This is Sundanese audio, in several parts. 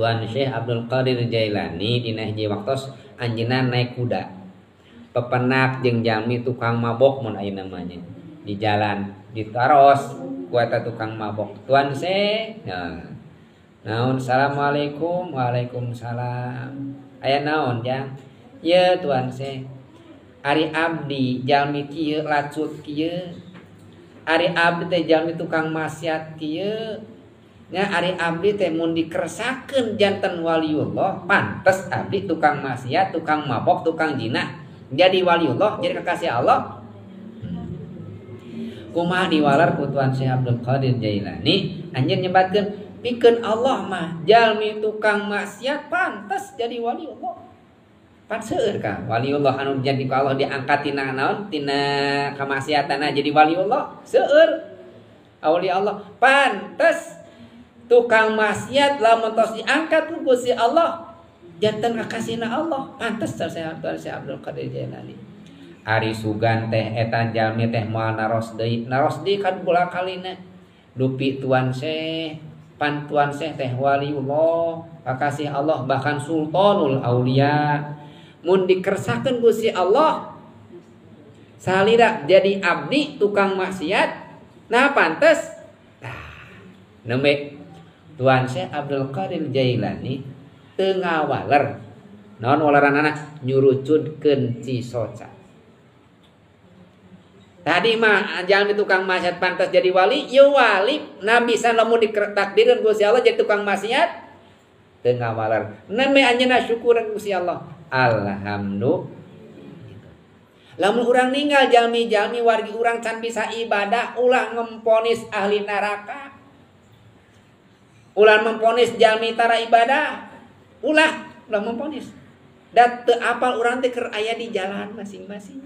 Tuan Syekh Abdul Qadir Jailani dina hiji waktos anjeunna naik kuda. Pepenak jeung jalmi tukang mabok mun ayeuna mah nya. Di jalan ditaros ku eta tukang mabok. Tuan Syekh, nah. Naon assalamualaikum, waalaikumsalam. Aya naon jang? Ye Tuan Syekh. Ari abdi jalmi kieu lacut kieu. Ari abdi teh jalmi tukang maksiat kieu. Nya ari abdi teh mun dikersakeun janten waliullah, pantes abdi tukang maksiat, tukang mabok, tukang zina jadi waliullah, jadi kekasih Allah. Kumaha diwalar ku Tuan Syekh Abdul Qadir Jailani, anjeun nyebatkeun pikeun Allah mah jalmi tukang maksiat pantes jadi waliullah. Pan seueur ka waliullah anu jadi ku Allah diangkat tina naon tina kamaksiatanna jadi waliullah, seueur aulia Allah pantes tukang maksiat lamun tos diangkat ku Gusti Allah janten kakasihna Allah pantes Tuan Syekh Abdul Qadir Jailani. Ari sugan teh eta jalmi teh moal naros deui, naros deui kan bola kalina dupi Tuan Syekh, pan Tuan Syekh teh waliullah, kakasih Allah bahkan sultanul aulia. Mun dikersakeun Gusti Allah salira jadi abdi tukang maksiat, nah pantes. Tah nembe Tuan Syekh Abdul Qadir Jailani teu ngawaler. Naon waleranana nyurucudkeun cisoca. Tadi mah jalmi tukang maksiat pantas jadi wali, ye wali nabi san lamun ditakdirkeun Gusti Allah jadi tukang maksiat teu ngawaler. Nembe anjeunna syukuran Gusti Allah. Alhamdulillah. Lamun urang ninggal jalmi-jalmi wargi urang can bisa ibadah ulah ngemponis ahli neraka. Ulah memponis jalmi tara ibadah, ulah memponis. Da teu apal urang teh keur aya di jalan masing-masing.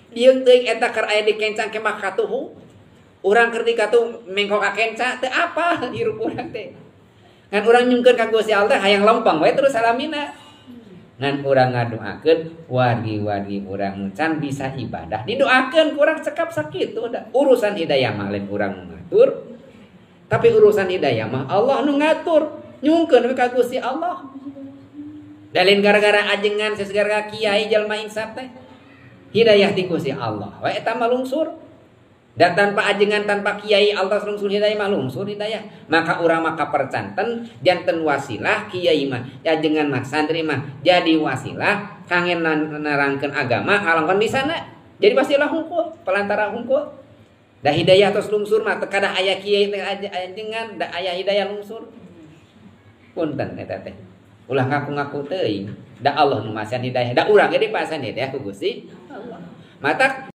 Dieung teuing eta keur aya di kencang kemah katuhu. Urang keur di katuhu mengko ka kenca teu apal hirup urang teh. Ngan urang nyungkeun ka Gusti Allah hayang lempeng we terus salamina. Ngan urang ngadoakeun wargi-wargi urang can bisa ibadah, didoakeun kurang cekap sakitu da. Urusan hidayah mah lain urang nu ngatur. Tapi urusan hidayah mah Allah nu ngatur, nyungkeun we ka Gusti Allah. Da lain gara-gara ajengan sesegara kiai jalma insaf teh. Hidayah ti Gusti Allah we eta mah lungsur. Dan tanpa ajengan tanpa kiai Allah lungsur hidayah mah lungsur hidayah. Maka urang mah kapercanten janten wasilah kiai mah, ajengan mah santri mah jadi wasilah kangge nerangkeun agama ngalongkon di sana. Jadi wasilah hungkul, pelantara hungkul. Da hidayah tos lungsur mah teu kadah aya kiai teh ajengan da aya hidayah lungsur. Punten eta teh. Ulah ngaku-ngaku teuing. Da Allah nu masihan hidayah, da urang ge dipasihan hidayah ku Gusti Allah. Matak